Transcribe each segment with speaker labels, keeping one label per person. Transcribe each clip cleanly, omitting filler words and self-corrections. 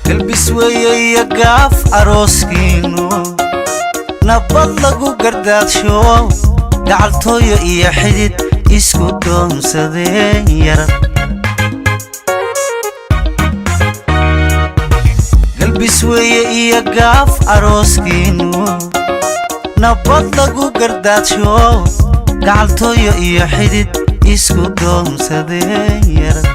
Speaker 1: Galbis weeye iyo gaaf arooskiinu, nabad lagu gardaadsho, gacaltooyo iyo xidid isku doonsadeen yarad. Galbis weeye iyo gaaf arooskiinu, nabad lagu gardaadsho, gacaltooyo iyo xidid isku doonsadeen yarad.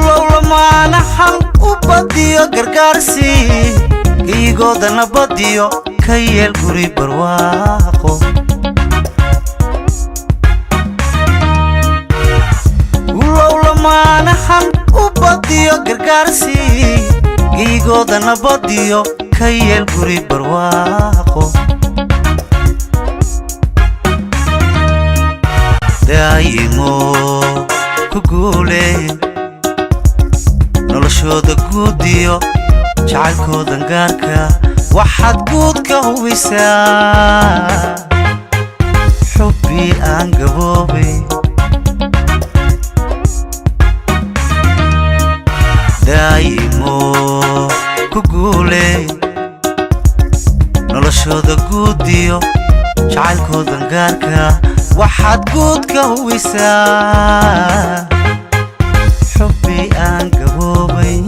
Speaker 1: Lowlamaanahan u badiyo gargaarsi, kaygooda nabadiyo ka yeel guri barwaaqo. Lowlamaanahan u badiyo gargaarsi, kaygooda nabadiyo ka yeel guri barwaaqo. Daayimo ku guule noloshooda guudiyo jacaylkoodan gaarka, waxaad guud ka hubisaa xubbii aan gaboobay. Daayimo ku guule noloshooda guudiyo jacaylkoodan gaarka, waxaad guud ka hubisaa xubbii aan gaboobay.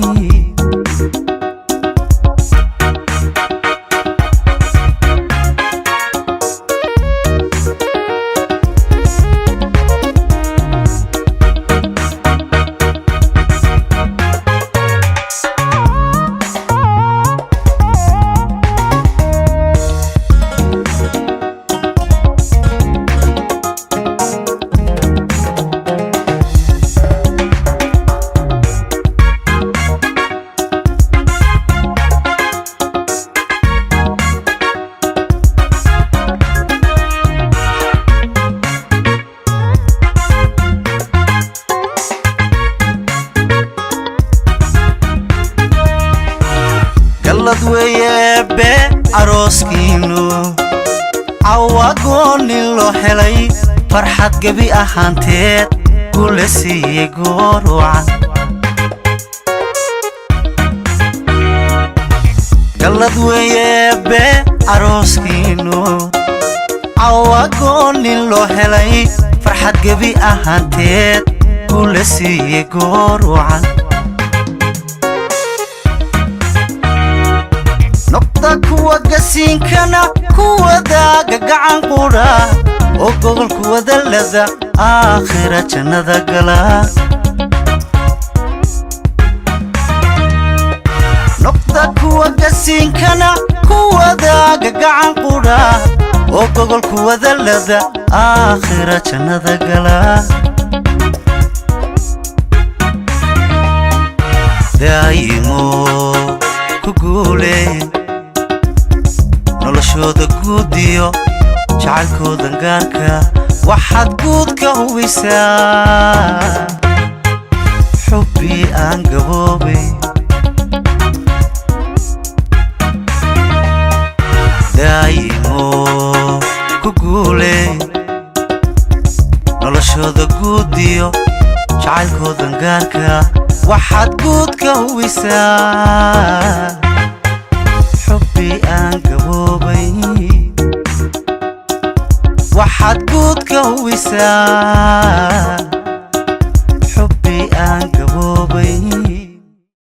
Speaker 1: Gallad weeye eebbe arooskiinu, cawagoonin loo helay, farxad gebi ahaanteed kula siiyey goor wacan. Gallad weeye eebbe arooskiinu, cawagoonin loo helay, farxad gebi ahaanteed kula siiyey goor wacan. Noqda kuwa gasiinkana ku wadaaga gacan qudha, oo gogolku wadalada aakhira jannada gala. Noqda kuwa gasiinkana ku wadaaga gacan qudha, oo gogolku wadalada aakhira jannada gala. Daayimo ku guule noloshooda guudiyo jacaylkoodan gaarka, waxaad guud ka hubisaa xubbii aan gaboobay. Daayimo ku guule noloshooda guudiyo jacaylkoodan gaarka, waxaad guud ka hubisaa xubbii aan gaboobay. Waxaad guud ka hubisaa xubbii aan